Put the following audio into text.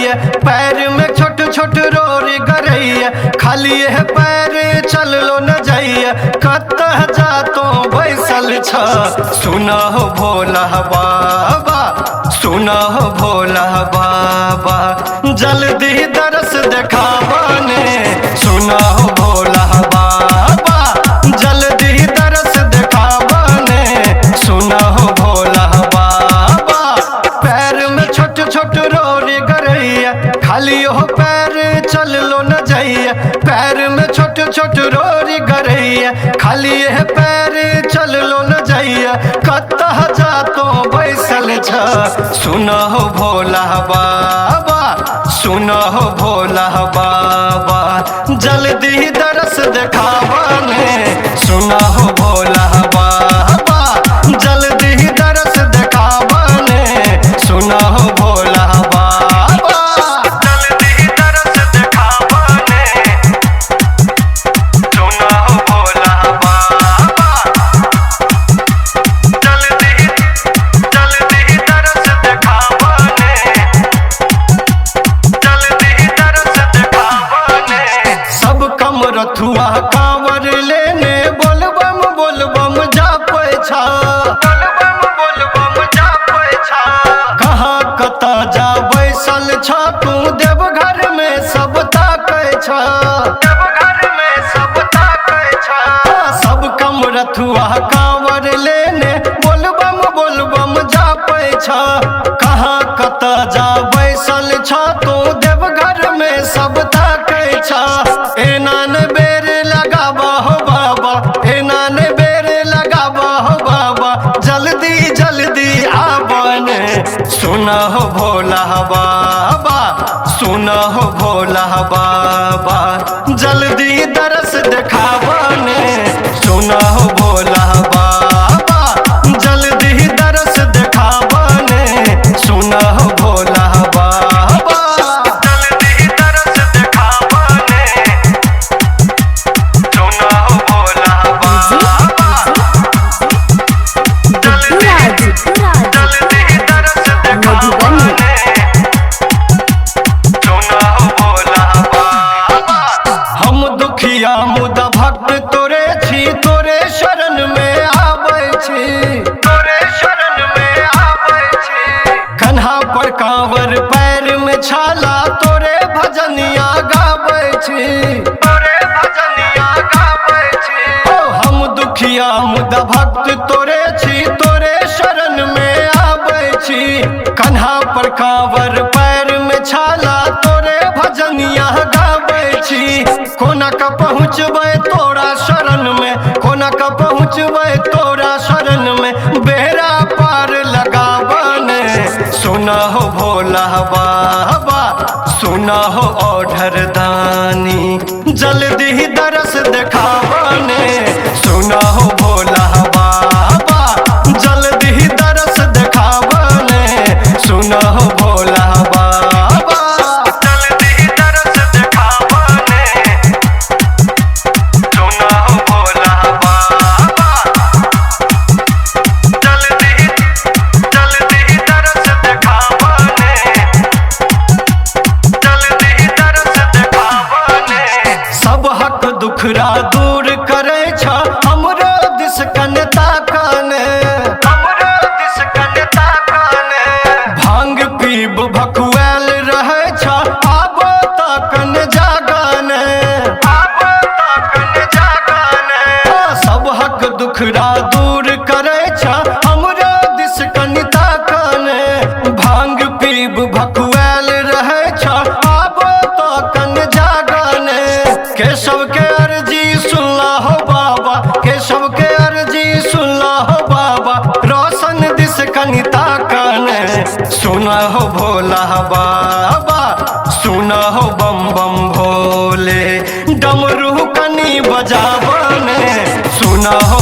गरैया, पैर में छोट छोट रोरी गरैया, खाली है पैर चललो न जाइया, कतह जातो बैसल छ। सुना हो भोला बाबा, सुना हो भोला बाबा, जल्दी दरस देखावने। सुना हो भोला बाबा, जल्दी दरस देखावने। सुना हो भोला बाबा, पैर में छोट छोट रोरी गरैया, खाली हो पैर चललो न जाइया, पैर में छोट छोट रोरी गरैया, खाली है पैर चललो न जाइया, कतह जातो बैसल छ। सुना हो भोला बाबा, सुना हो भोला बाबा, जल्दी दरस देखावने। सुना हो भोला बाबा, जल्दी दरस देखावने। सुना हो भोला बाबा, जल्दी दरस देखावने। सुना हो भोला बाबा, जल्दी जल्दी दरस देखावने। जल्दी दरस देखावने। सब कम रथुआ कांवर लेने, बोलबम बोलबम जापै छा, बोलबम बोलबम जापै छा। कहाँ कतऽ जा बैसल छ तू, देवघर में सब ताकै छ, देवघर में सब ताकै छ। सब कम रथुआ कांवर लेने, बोलबम बोलबम जापै छ। कहाँ कतऽ जा बैसल छ तू, देवघर में सब ताकै छ। एना ने बेर लगाबा हो बाबा, एना ने बेर लगाबा हो बाबा, जल्दी जल्दी आबने। सुना हो भोला बाबा, सुना हो भोला बाबा, जल्दी दरस देखावने। सुना हो भोला बाबा, जल्दी दरस देखावने। सुना हो भोला बाबा, जल्दी दरस देखावने। सुना हो भोला बाबा, गुड्डू राज, जल्दी दरस देखावने। सुना हो भोला बाबा, हम दुखिया मुदा भक्त तोरे छी, तोरे शरण में आबै छी, तोरे शरण में आबै छी। कन्हा पर कांवर पैर में छाला, तोरे भजनिया गाबै छी, तोरे भजनिया गाबै छी। ओ हम दुखिया मुदा भक्त तोरे छी, तोरे शरण में आबै छी। कन्हा पर कांवर पैर में छाला, तोरे भजनिया गाबै छी। कोना क पहुँचबै तोरा शरण में, कोना क पहुँचबै तोरा शरण में, बेड़ा पार लगावने। सुना हो भोला बाबा, सुना हो औढर दानी, जल्दी दरस देखावने। सुना हो भोला बाबा, जल्दी दरस देखावने। सुना हो भोला बाबा, जल्दी दरस देखावने। सुना हो भोला बाबा, जल्दी जल्दी दरस देखावने। जल्दी दरस देखावने। सब हक दुखरा दूर करै छ, हमरो दिस कने ताकने, हमरो दिस कने ताकने। भांग पीब भकुआल रहै छ, आबो तकन जागने, आबो तकन जागने। सब हक दुखरा दूर करै छ, हमरो दिस कनि ताकने। भांग पीब भकुआल रहै छ, आबो तकन जागने। केशव के अर्जी सुनला हो बाबा, केशव के अर्जी सुनला हो बाबा, रोशन दिस कनि ताकने। सुना हो भोला बाबा, सुना हो बम बम भोले, डमरू कनि बजावने। सुना हो